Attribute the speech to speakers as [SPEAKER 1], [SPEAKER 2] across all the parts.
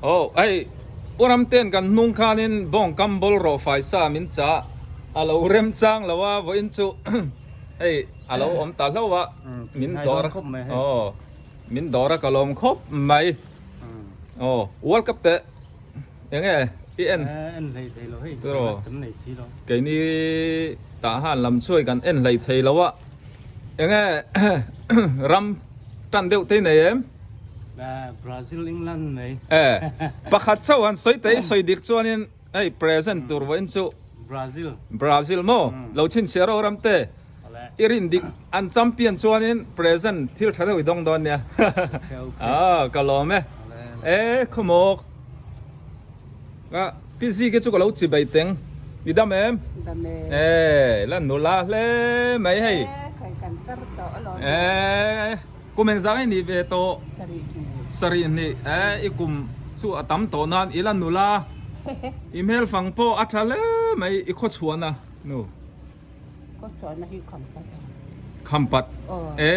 [SPEAKER 1] Aw hei u Ramten kan hnung khanin bawng kam bawl rawh fai sa min chah a lo remchang lo a vawiin chu hei a lo awm ta hlauh a min dawr aw min dawr a ka lawm khawp mai aw World Cup teh eng nge i en
[SPEAKER 2] en hlei thei lo hei kan nei si lo
[SPEAKER 1] keini tah han lam chuai kan en hlei thei lo a eng nge ram tan deuh te nei em
[SPEAKER 2] Brazil England mai
[SPEAKER 1] e pakhat chauh han sawi te i sawi dik chuanin hei present tur vawiin chu
[SPEAKER 2] Brazil
[SPEAKER 1] Brazil maw lo chhinchhiah ro ram te I rin dik an champion chuanin present thil tha deuh i dawng dawn nia. Ah ka lawm e. E khawmawk. Ka Pi Ziki chu ka lo chi bai teng. I dam em?
[SPEAKER 3] Dam e.
[SPEAKER 1] E la nula hle mai hei.
[SPEAKER 3] E khai kan tar tawh alawm.
[SPEAKER 1] E kum engzah nge nih ve tawh?
[SPEAKER 3] Sarih hnih.
[SPEAKER 1] Sarih hnih. E i kum chu a tam tawh nan i la nula. I hmel fang pawh a tha hle mai i khawchhuahna nu. Khampat e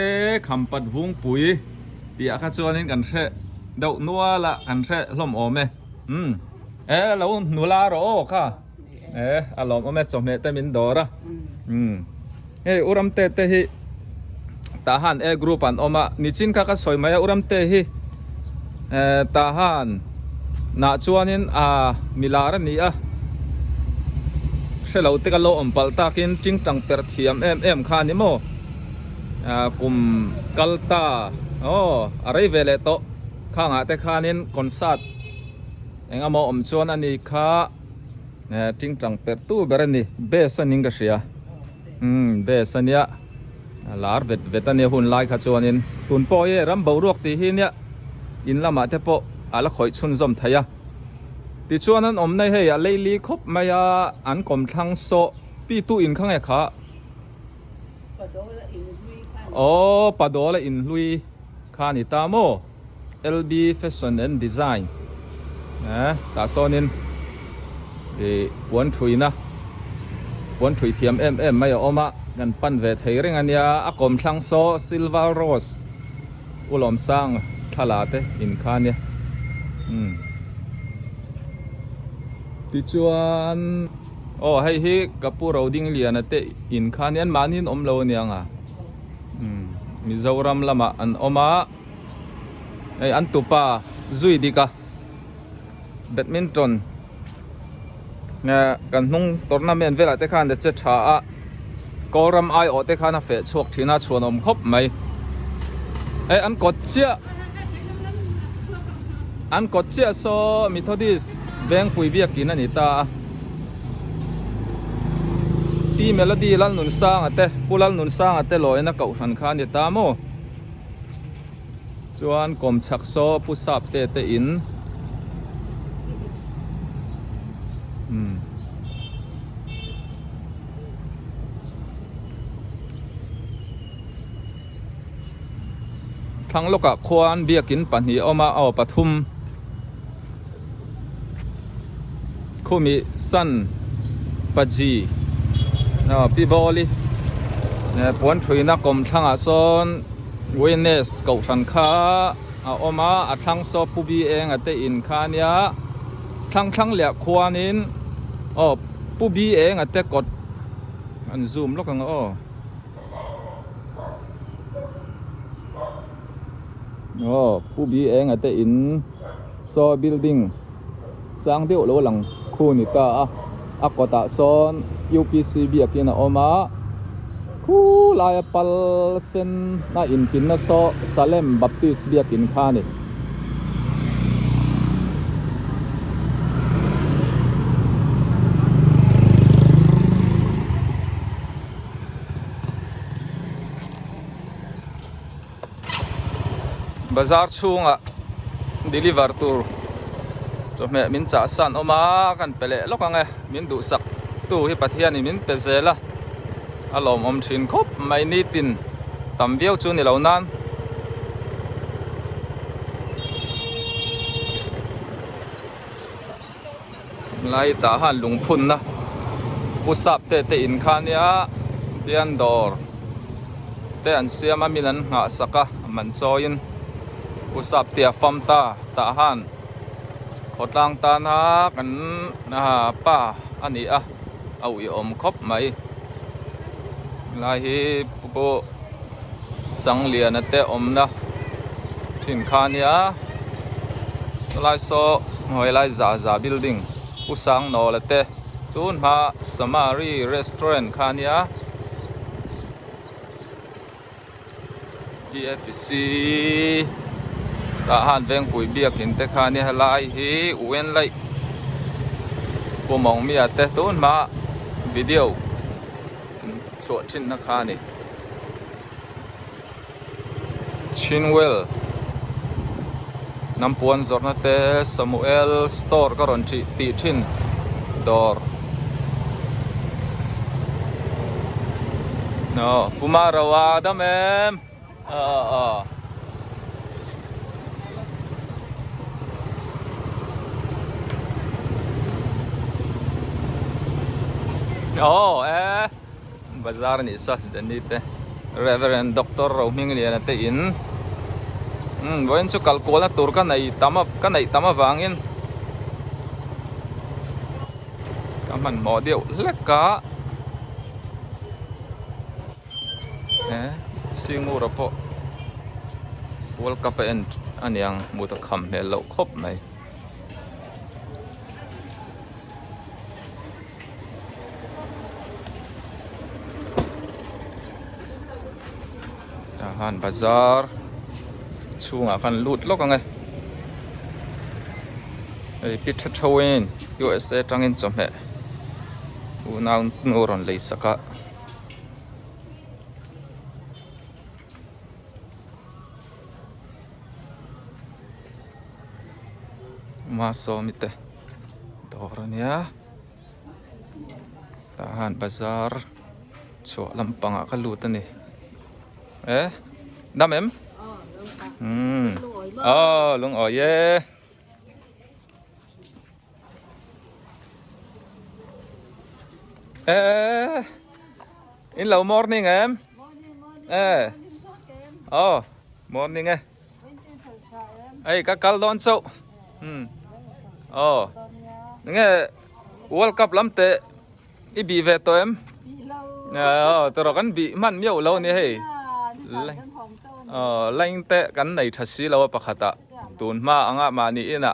[SPEAKER 1] Khampat Vungpui tih ah kha chuanin kan hre deuh nual a kan hre hlawm awm e umm e lo nula rawh aw kha e a lawm awm e chawhmeh te min dawr a umm hei u Ramte te hi tah han e group an awm a nichin kha ka sawi mai a u Ramte hi e tah han nah chuanin aa milar a ni a hrelo te ka lo awm palh takin tingtang perh thiam em em kha a ni maw aa kum kal ta aw a rei ve leh tawh khangah te khanin concert eng emaw awm chuan a ni kha e tingtang perh tu ber a ni bass a niin ka hria umm bass a nia. A lar vet vet a nia hun lai kha chuanin tun pawh hi ram boruak tih hi nia in lamah te pawh a la khawih chhunzawm thei a tichuan an awmna hei a leili khawp mai a an kawmthlang sawh pi tu in kha nge kha aw Padawla in hlui kha a ni ta maw LB Fashion and Design eh tah sawnin ih puan thuina puan thui thiam em em mai a awm a kan pan ve thei reng a nia a kawmthlang saw Silver Rose Ulawmsang thla te in kha a nia umm tichuan aw hei hi ka pu Rodingliana te in kha a nia an mahni an awm lo a niang a. Mizoram lamah an awm a hei an tupa zui dik a badminton kan hnung tournament velah te khan a che tha a kawlram aiawh te khan a feh chhuak thin a chhuanawm khawp mai hei an kawt chiah an kawt chiah saw Methodist Vengpui biakin a ni ta a. Pi Melody Lalnunsanga te Pu Lalnunsanga te lawina kohhran kha a ni ta maw? Chuan kawmchhak saw Pu Sap te te in umm Thlang lawkah khuan biakin pahnih a awm a aw pathum. Khumi San Paji Pi Bawli puan thuina kawm thlangah sawn Witness kohhran kha a awm a a thlang saw Pu Bi Enga te in kha a nia thlang thlang leh khuanin aw Pu Bi Enga te kawt an zoom lawk ang aw. Aw Pu Bi Enga te in saw building sang deuh lo lang khu ni ta a a kawtah sawn UPC biakin a awm a khulaia pal sen a inpinna saw Salem Baptist biakin kha a ni. Bazar chhungah deliver tur chawhmeh min chah san awm a kan pe leh lawk ang e min duhsak tu hi Pathian in min pe zel a a lawmawm thin khawp mai nitin tam viau chu ni lo nan. Lai tah han lungphunna pu sap te te in kha nia tian dawr te an siam a min an nghah sak a man chawiin pu sap te a fam ta tah han. Khawtlang tana kan pa a ni a, a uiawm khawp mai. Helai hi pu Changliana te awmna thin kha a nia. Chulai saw helai Zaza building Pu Sangnawla te tun hma Samari restaurant kha a nia. PFC tah han vengpui biakin te kha nia helai hi uen laih pumawng mia te tun hma video chhuah thin na kha a ni Chinwell Nampuan zawrhna te Samuel store ka rawn tih thin dawr. Aw Puma ro a dam em aw aw aw e bazar anih saw Jenny te Reverend Doctor Rohmingliana te in umm vawiin chu kal kualna tur ka nei tam a ka neih tam avangin ka hmanhmawh deuh hlek a. He Singura pawh World Cup a en a niang hmuh ta kham hmel loh khawp mai. Tah khan bazar chhungah khan lut lawk ang e. Hei pi tha theuhin USA atangin chawhmeh unau nu rawn lei sak a. Masawmi te dawr a nia tah hian bazar chhuah lampangah ka lut a ni e dam em umm aw lungawi e. Eh, in lo morning em? Eh. Oh, morning eh. Ei ka kal dawn chauh. Hmm. Oh. Nge World Cup lam te i bi ve tawh em? Oh, tawrh kan bi hman miau lo ni hei. Oh, line te kan nei tha si lo a pakhata. Tun hma anga mahni inah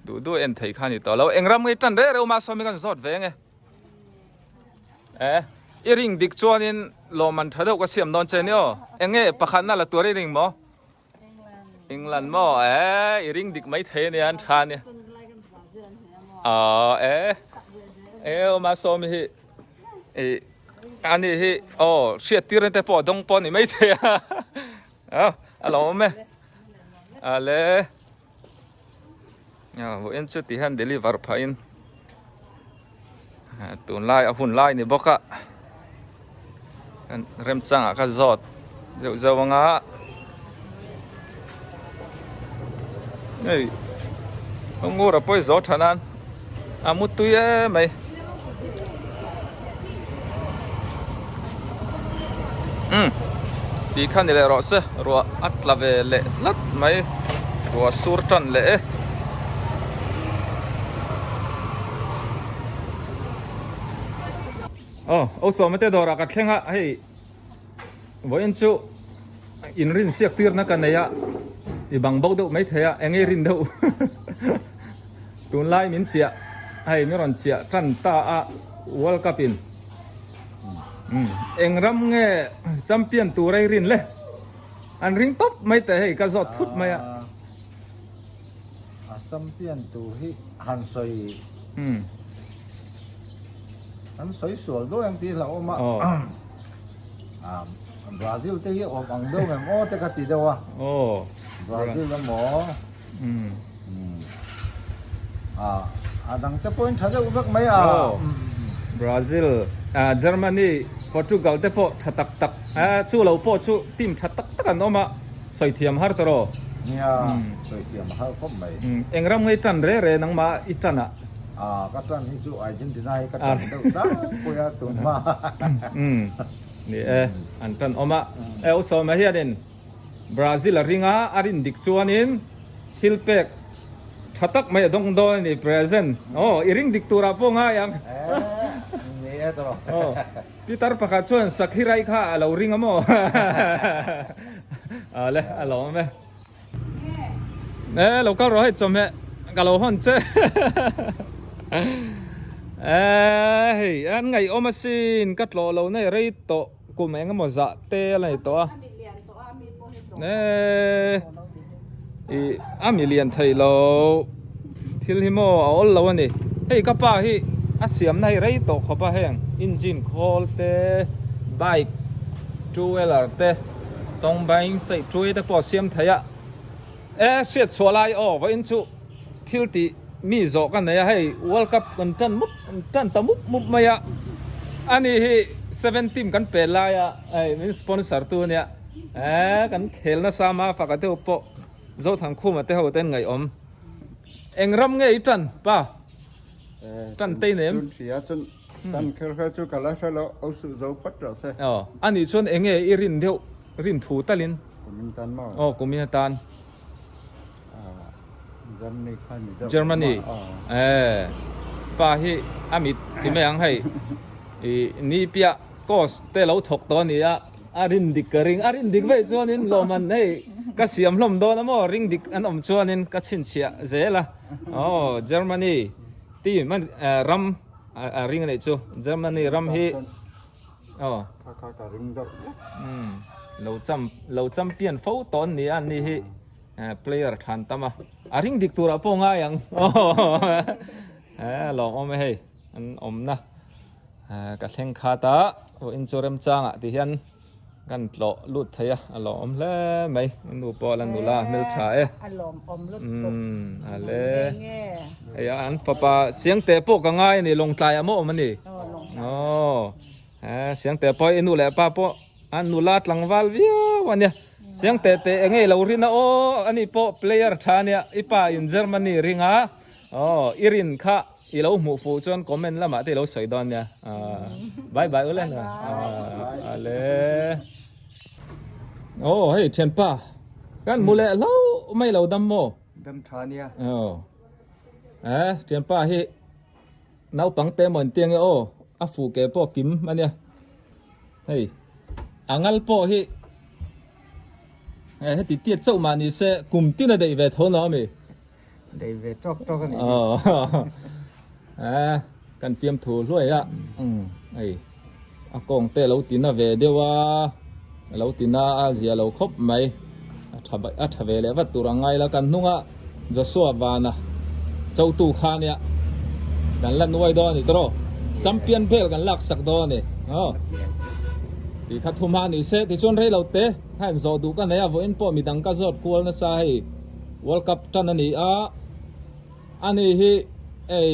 [SPEAKER 1] duh duh en thei kha a ni tawh lo. Eng ram nge tan reh reuh mah sawmi kan zawt ve nge. Eh, i ring dik chuanin lawmman tha deuh ka siam dawn che ni aw. Eng nge pakhatna la tur i ring maw? England maw? Eh, i ring dik mai thei ania an tha ania. Aw, eh. Eh, aw mah sawmi hi. Eh, ani hi aw hriat tir te pawh dawng pawh ni mai thei a. Aw, a lawm e. Ale. Vawiin chu ti hian deliver phahin tunlai a hun lai ni bawk a remchangah ka zawt deuh zauh anga hei ngur a pawi zawh tha nan a mu tui em mai umm tih kha ni leh rawh se ruah a tla ve leh tlat mai ruah sur tan leh e. Aw aw sawma te dawrah ka thleng a hei vawiin chu inrin siak tirna ka nei a i bang bo deuh maithei a eng nge rin deuh. Tunlai min chiah hei min rawn chiah tan ta a World Cup in eng ram nge champion tur ei rin le an ring tawp mai teh hei ka zawt thut mai a.
[SPEAKER 4] A champion tur hi han sawi an sawi sual dawn ang tih hlauhawm a Brazil te hi awm ang deuh em aw te ka ti deuh a Brazil emaw A dang te pawhin tha deuh vek mai a.
[SPEAKER 1] Brazil, Germany, Portugal te pawh tha tak tak chu lo pawh chu team tha tak tak an awm a, sawi thiam har ta rawh.
[SPEAKER 4] Nia, sawi thiam a har khawp mai.
[SPEAKER 1] Eng ram ngei tan re re nangmah i tan a?
[SPEAKER 4] Ka tan hi chu Argentina hi ka tan deuh tlangpui a tun hma.
[SPEAKER 1] Ni e, an tan awm a. E u Sawma hianin Brazil a ring a, a rin dik chuanin thil pek Tha tak mai a dawng dawn a ni present. Aw i ring dik turah pawh ngai ang.
[SPEAKER 4] Ni e tawh.
[SPEAKER 1] Aw Pitar pakhat chuan sakhi rai kha a lo ring a maw? Awle a lawm e. E lo kal rawh hei chawhmeh ka lo hawn che. E hei an ngaihawm asin ka tlawh lo nei rei tawh kum eng emaw zah te a la ni tawh a. E i a mi lian thei lo thil hi maw a awl lo a ni. Hei ka pa hi a siamna hi rei tawh khawp a heng engine khawl te bike two wheeler te. Tawng baing saih ṭuai te pawh a siam thei a, e hriat chhuah lai aw vawiin chu thil tih mi zawh ka nei a, hei World Cup kan ṭan mup ṭan ta mup mup mai a, ani hi seven team kan pe lai a, hei min sponsor tu ania, e kan khel nasa ma faka deuh pawh Zothankhuma te ho ten ngaihawm eng ram nge i ṭan pa? Tan tei nem.
[SPEAKER 5] Chun hria chun tan kher kher chu ka la hre lo o suh zo phawt rawh se.
[SPEAKER 1] Aw anih chuan enge i rin deuh rin thu talin.
[SPEAKER 5] Kumin tan maw?
[SPEAKER 1] Aw kumin atan.
[SPEAKER 5] Ah Germany kha ni deuh.
[SPEAKER 1] Germany eh pa hi a mit ti mai ang hei i ni piah course te lo thawk tawh a ni a a rin dik ka ring a rin dik veih chuanin lawmman hei ka siam hlawm dawn a maw ring dik an awm chuanin ka chhinchhiah zel a. Oh Germany team an ram a ring anih chu Germany ram hi oh um lo cham lo champion fo tawh an ni a an ni hi player than tam a a ring dik turah pawh ngai ang eh lawm awm e hei an awmna ka thleng khat a vawiin chu remchangah ti hian Kan tlawh lut thei a, a lawmawm hle mai. I nu pawh a la nula a hmeltha e.
[SPEAKER 3] A lawmawm lutuk.
[SPEAKER 1] Umm a le. Hei a an fapa Siangte pawh ka ngai a ni, Lawngtlai ah maw awm a ni? Aw. He Siangte pawh i nu leh pa pawh an nula tlangval viau a nia. Siangte te eng nge i lo rin a aw ani pawh player tha a nia, i pa in Germany ring a. Aw i rin kha I lo hmuh fuh chuan comment lamah te i lo sawi dawn nia. Bye bye ule na. Ale. Oh hei thianpa. Kan mu leh hlo mai lo dam maw?
[SPEAKER 5] Dam tha nia.
[SPEAKER 1] Oh. Eh thianpa hi naupang te maw inti ange aw. A fuh ke pawh kim ania. Hei angal pawh hi eh heti tiat chauh mah ni se kum tin a deih ve tho no ami.
[SPEAKER 5] Dei ve tawk tawk a ni.
[SPEAKER 1] Eh, kan fiam thu hluai a. Ei, a kawng te lo tina ve deuh a. Lo tina a zia lo khawp mai. A tha a tha ve leh vat tur ang ngai la kan hnunga Joshua Vana chotu kha nia. Kan la nuai dawn a ni tawh. Champion bel kan lak sak dawn a ni. Aw. Ti kha thum ha ni se tichuan rei lo te. Heng zawh duh ka nei a vawiin pawh midang ka zawt kual nasa hei. World Cup tan a ni a, ani hi ei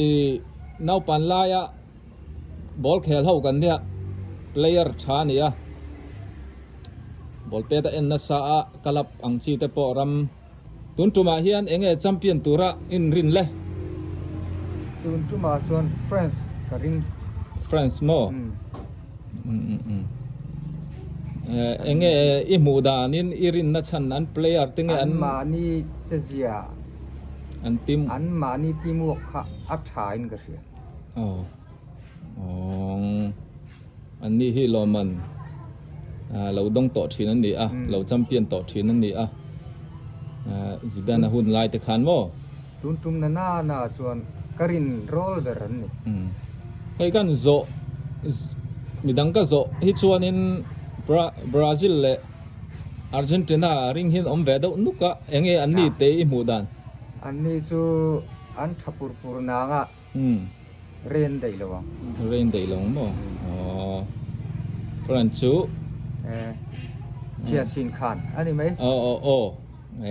[SPEAKER 1] naupan laia ball khel ho kan nia player tha a ni a, ball pet a en nasa a club ang chi te pawh ram tun tumah hian eng nge champion tura inrin le?
[SPEAKER 5] Tun tumah chuan France ka ring.
[SPEAKER 1] France maw? Eng nge i hmuh danin i rinna chhan an player te nge an
[SPEAKER 5] Anmahni che zia
[SPEAKER 1] an team
[SPEAKER 5] anmahni teamwork kha a tha in ka hria.
[SPEAKER 1] Aw awng anni hi lawmman lo dawng tawh thin an ni a lo champion tawh thin an ni a Zidane a hun lai te khan maw.
[SPEAKER 5] Tun tum na na na chuan ka rin rawl ber an ni.
[SPEAKER 1] Hei kan zawh midang ka zawh hi chuanin Brazil leh Argentina ring hian awm ve deuh nuk a, eng nge an ni te i hmuh dan?
[SPEAKER 5] An ni chu an tha pur pur nang a, rain daih lo ang.
[SPEAKER 1] Rain daih lo ang maw? Aww. France chu?
[SPEAKER 5] Eh, Chia Sin Khan a ni mai.
[SPEAKER 1] Aw aw aw.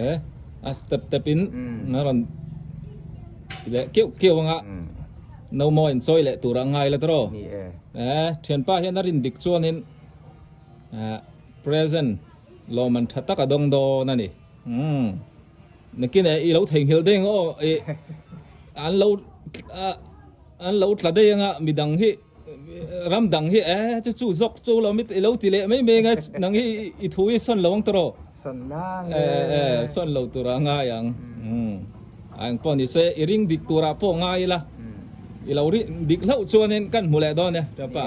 [SPEAKER 1] Eh, a step step in a rawn ti leh keuh keuh ang a. No maw in chawi leh tur a ngai la tawh.
[SPEAKER 5] Ni e.
[SPEAKER 1] Eh, thianpa hian a rin dik chuanin eh present lawmman tha tak a dawng dawn a ni. Umm. Nakin eh i lo theihnghilh deng aw i an lo an lo tla daih anga midang hi ram dang hi eh chu chu zawk chu lo mi i lo ti leh mai mai anga nang hi i thu hi sawn lo ang tawh
[SPEAKER 5] Sawn nang
[SPEAKER 1] e. Eh eh sawn lo tur a ngai ang. Umm. A eng pawh ni se i ring dik turah pawh ngai ila. I lo rin dik hlauh chuanin kan hmu leh dawn e Ṭapa.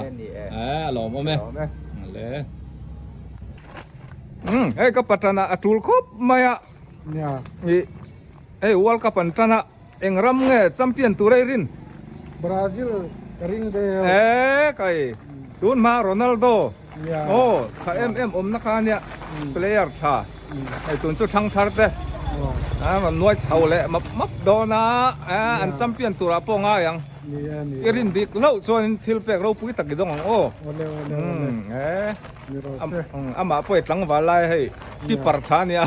[SPEAKER 1] A lawmawm e. Le. Umm hei ka patana a tul khawp mai a.
[SPEAKER 6] Nia.
[SPEAKER 1] I hei World Cup an tan a eng ram nge champion tur a i rin?
[SPEAKER 6] Brazil ka ring deuh.
[SPEAKER 1] E kai tun hma Ronaldo.
[SPEAKER 6] Nia.
[SPEAKER 1] Aw tha em em awmna kha ania player tha. Hei tun chu thangthar te a rawn nuai chho leh map map dawn a an champion turah pawh ngai ang. I rin dik loh chuanin thil pek ropui tak i dawng ang aw. Amah pawh i tlangval lai hei keeper tha a nia.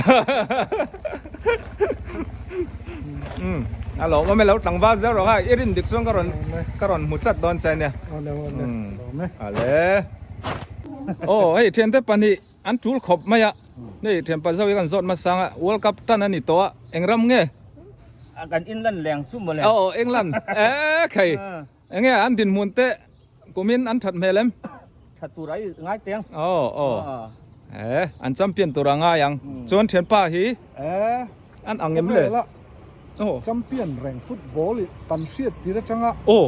[SPEAKER 1] A lawm awm e lo tlangval zel rawh a i rin dik chuan ka rawn ka rawn hmu chat dawn che ania. Ale. Aw hei thiante pahnih An tul khawp mai a, hei thianpa zo hi kan zawt hmasang a, World Cup tan a ni tawh a, eng ram nge?
[SPEAKER 7] A kan England leng chu mawle.
[SPEAKER 1] Aw England, e khei, eng nge an dinhmun te kumin an that hmel em?
[SPEAKER 7] That tur a i ngai teng.
[SPEAKER 1] Aw aw, e an champion tur a ngai ang, chuan thianpa hi an ang em le?
[SPEAKER 6] Aw. Champion reng football i kan hriat tir atanga
[SPEAKER 1] Aw.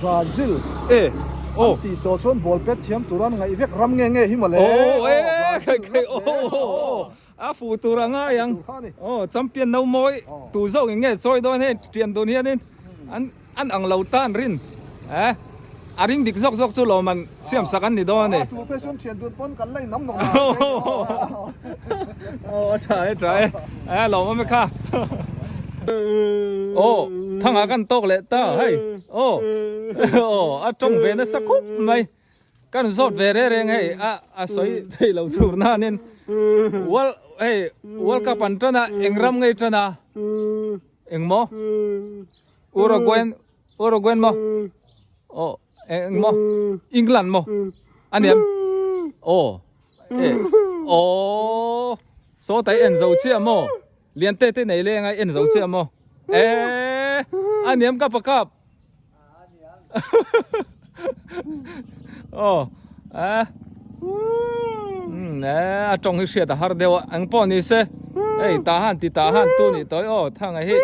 [SPEAKER 6] Brazil
[SPEAKER 1] E. Aw.
[SPEAKER 6] An tih tawh chuan ball pet thiam tur an ngaih vek ram nge nge hi mawle.
[SPEAKER 1] Aw e khai khai aw aw a fuh tur a ngai ang. Aw champion no mawi tu zawk in nge chawi dawn hei tian dun hianin an an ang lo ta an rin eh a ring dik zawk zawk chu lawm an siam sak an ni dawn a ni.
[SPEAKER 6] A tu phei chuan thian dun pawn kan la inam nawk
[SPEAKER 1] mai. Aw a tha e tha e eh lawm awm e kha. Aw thangah kan tawk leh ta hei aw aw a tawng ve nasa khawp mai. Kan zawt ve reng reng hei a a sawi thei lo chur nanin World hei World Cup an tan a eng ram ngei tan a eng maw Uruguay Uruguay maw aw eng maw England maw a ni em aw e aw sawtai en zo chiah maw lian te te nei leng a en zo chiah maw e a ni em ka pakap Aw eh a tawng hi hriat a har deuh a eng pawh ni se hei tah han ti tah han tu nih tawih aw thanga hi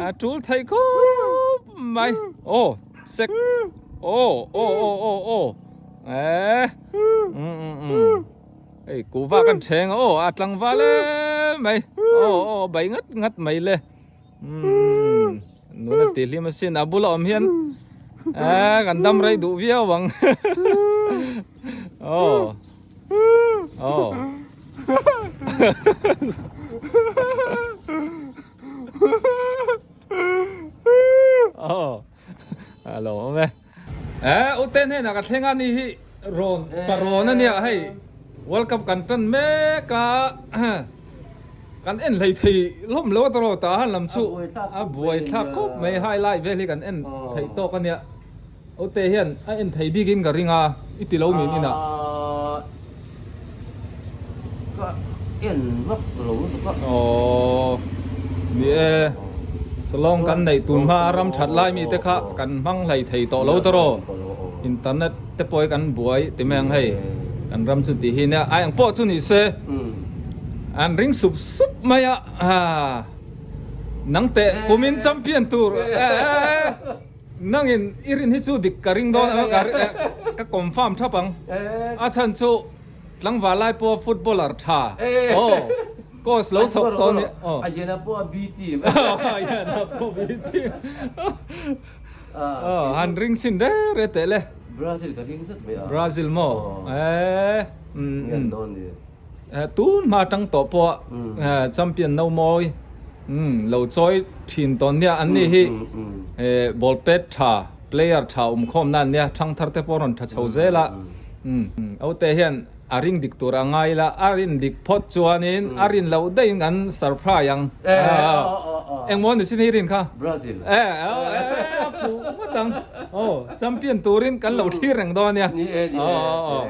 [SPEAKER 1] a tul thei khawp mai aw sek aw aw aw aw aw eh hei kuhva kan theng a aw a tlangval em mai aw aw bai ngat ngat mai le. Umm nuna tih hlim asin a bula awm hian eh kan dam rei duh viau ang aw aw aw a lo awm e eh ute hnenah ka thleng a ni hi rawn parawn a nia hei world cup kan tan mek a. Kan en hlei thei hlawm lo a tawrh tah han lam chu a buai thlak khawp mai highlight vel hi kan en theih tawk a nia Ote hian a en thei bik in ka ring a i ti lo min inah.
[SPEAKER 7] Ka en vak lo lutuk a.
[SPEAKER 1] Aww ni e Salong kan neih tun hma ram that lai mi te kha kan hmang hlei thei tawh lo tawrh internet te pawh hi kan buai ti mai ang hei kan ram chu tih hi nia a eng pawh chu ni se. An ring sup sup mai a, nang teh kumin champion tur nangin i rin hi chu dik ka ring dawn a, ka confirm thap ang. A chhan chu tlangval lai pawh footballer tha aw coach lo thawk tawh a ni.
[SPEAKER 7] A hian pawh a B team.
[SPEAKER 1] A hian pawh B team. Han ring chhin re re teh le.
[SPEAKER 7] Brazil ka ring zet mai a.
[SPEAKER 1] Brazil maw? Eee.
[SPEAKER 7] Ngen dawn ni.
[SPEAKER 1] Tun hma tang tawh pawh champion no mawi lo chawi thin tawn nia an ni hi ball pet tha player tha awm khawm na an nia thangthar te pawh rawn tha chho zel a Aute hian a ring dik tur a ngai la a rin dik phawt chuanin a rin loh daih in an surprise ang engmaw ni sin hi rin kha
[SPEAKER 7] Brazil
[SPEAKER 1] a fuh ngawt ang aw champion turin kan lo thlir reng dawn ania aw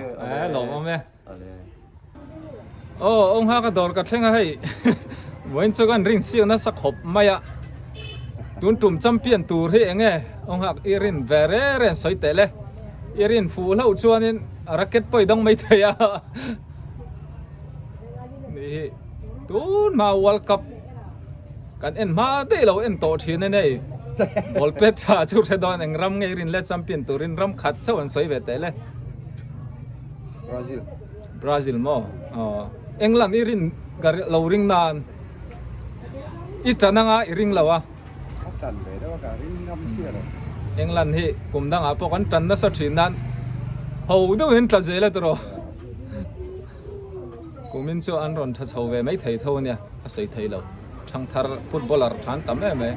[SPEAKER 1] lawmawm e. Aw awng nghak a dawr ka thleng a hei vawiin chu kan rin siak nasa khawp mai a tun tum champion tur hi eng nge awng nghak i rin ve re re an sawi teh le i rin fuh hlauh chuanin racket pawh i dawng mai thei a ni hi tun hma world cup. Kan en hma daih lo en tawh thin a nei. Ball pet tha chu hre dawn eng ram ngei rin le champion turin ram khat chauh an sawi ve teh le.
[SPEAKER 5] Brazil.
[SPEAKER 1] Brazil maw? Aw. England i rin ka lo ring nan i tan anga i ring lo a.
[SPEAKER 6] A tan ve deuh a ka ring ngam chiah lo.
[SPEAKER 1] England hi kum dangah pawh kan tan nasa thin nan ho deuhin tla zel a tiraw. Kumin chu an rawn tha chho ve mai thei tho ania a sawi thei lo. Thangthar footballer tha an tam em mai.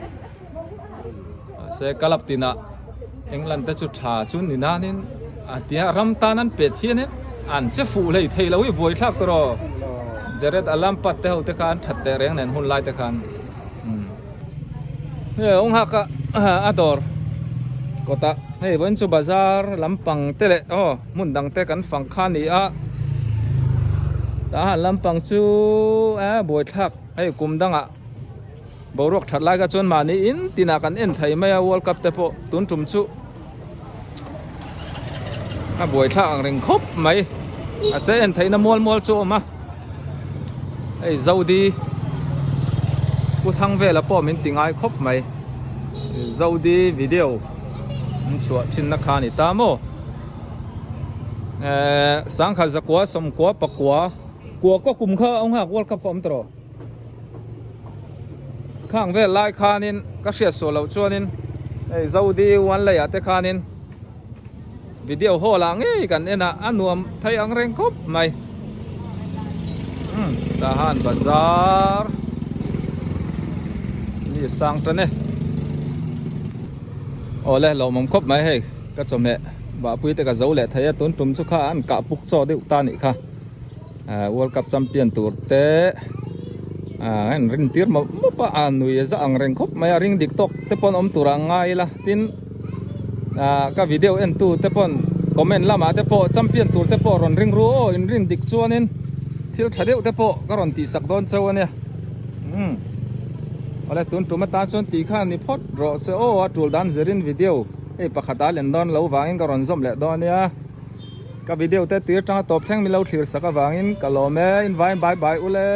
[SPEAKER 1] Mahse club tinah England te chu tha chu ni nanin a tia ram tan an pet hianin an che fuh hlei thei lo hi buaithlak tawh. Jared Lampard te ho te kha an that teh reng nen hun lai te khan. Hei a awng hak a a dawr kawtah hei vawiin chu bazar lampang te leh aw hmun dang te kan fang kha a ni a tah han lampang chu a buaithlak hei kum dangah boruak that lai kha chuan mahni in tinah kan en thei mai a world cup te pawh tun tum chu a buaithlak ang reng khawp mai mahse en theihna mual mual chu a awm a. Hei Zodi Pu Thangvela pawh min ti ngai khawp mai Zodi video an chhuah thin na kha a ni ta maw ehh sangkhat zakua sawmkua pakua kua kaw kum kha a awm nghak world cup kha a awm tawh khang vel lai khanin ka hriat suah loh chuanin hei Zodi one lei ah te khanin Video hall ah ngei kan en a, a nuam thei ang reng khawp mai. Umm tah han bazar mi sang tan e. Awle lawmawm khawp mai hei ka chawhmeh vahpui te ka zo leh thei a tun tum chu kha an kah puk chaw deuh ta nih kha. Ahh world cup champion tur te ahh an rin tir mawp mawp a a nui a za ang reng khawp mai a ring dik tawk te pawn awm tur ang ngai ila tin ahh ka video en tu te pawn comment lamah te pawh champion tur te pawh rawn ring ru aw in rin dik chuanin thil tha deuh te pawh ka rawn tih sak dawn chauh ania umm awle tun tum atan chuan tih khan ni phawt rawh se aw a tul dan zirin video hei pakhat a len dawn lo vangin ka rawn zawm leh dawn ania. Ka video te tir tanga tawp thleng min lo thlir sak avangin ka lawm e, in vain bye bye ule.